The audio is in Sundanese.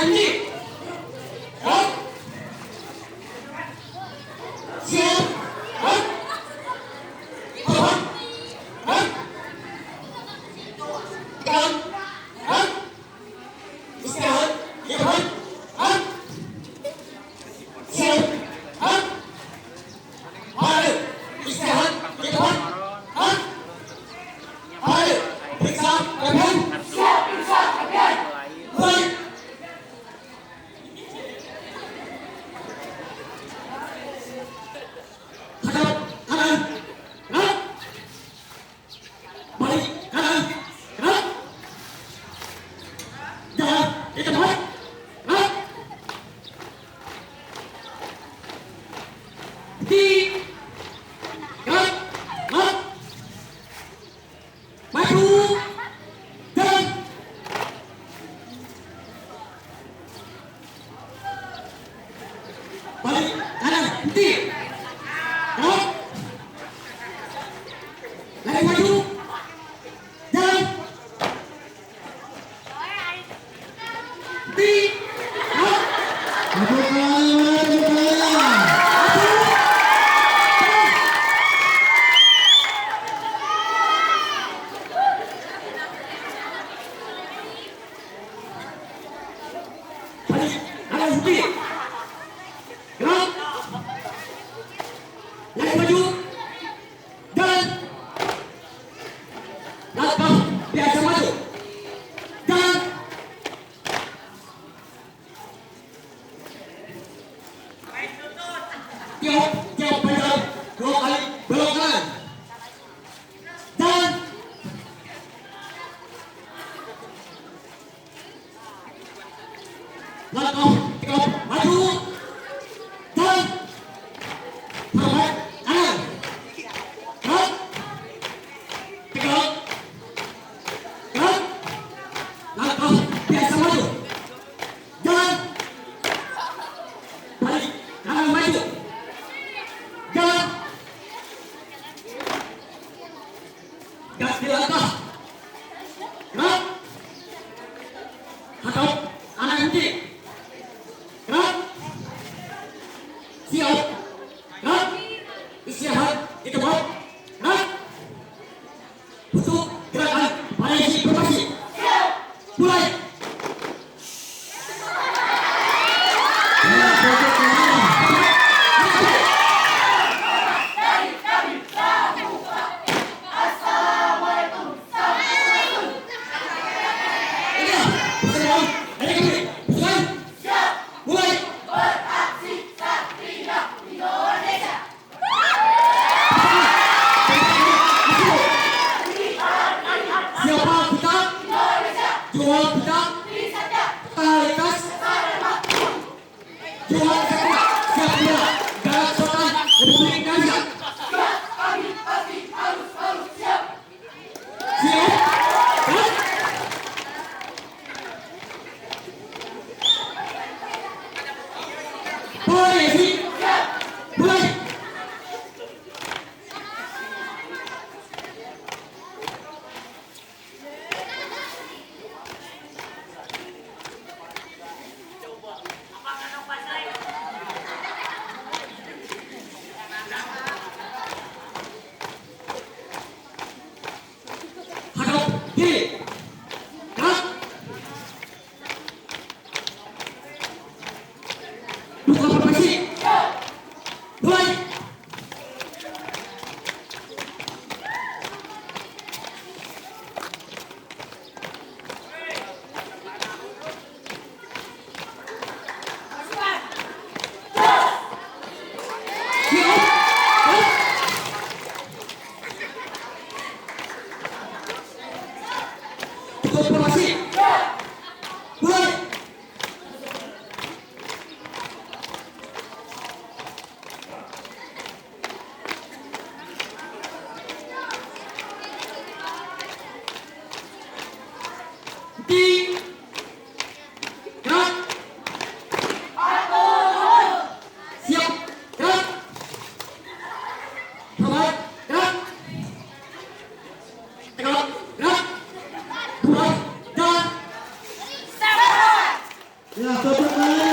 kanan henti. Gerak. Siap. Gerak. Hormat. Gerak. Tegang. Gerak. Istirahat. Di tempat. Gerak. Siap. Gerak. Parade. Istirahat. Di tempat. Gerak. Parade. Periksa rapihan. Siap, periksa, rapihan. Mulai. Hadap kanan. Gerak. Balik kanan. Gerak. Jalan di tempat. Gerak. Di. Gerak. Gerak. Maju. Jalan. Balik kanan. Henti. Gerak. Lari maju. Jalan. Henti. Gerak. Tepuk tangan, tepuk tangan. Balik kanan henti. Gerak. Lari maju. Jalan. Langkah biasa maju. Jalan. Tiup, tiup panjang. Dua kali belok kanan. Jalan. Langkah tegap maju. Jalan. Hormat kanan. Gerak. Tegak. Gerak. Langkah biasa maju. Jalan. Balik kanan maju. Jalan. Ganti langkah. Gerak. Hadap kanan henti. Gerak. Siap. Gerak. Istirahat di tempat. Gerak. Untuk gerakan variasi formasi. Mulai. Ya, tepuk tangan. Ini pertemuan dari kami. Pasukan. Mulai. Beraksi Satria Indonesia. Siapa kita? Indonesia. Juang kita. Trisatya. Totalitas. Juang Satria. Siap bela. Garak Selatan Republik Indonesia. Siap, kami pasti harus selalu siap. Siap. Gerak. Polisi. Siap. Mulai. Hadap kiri.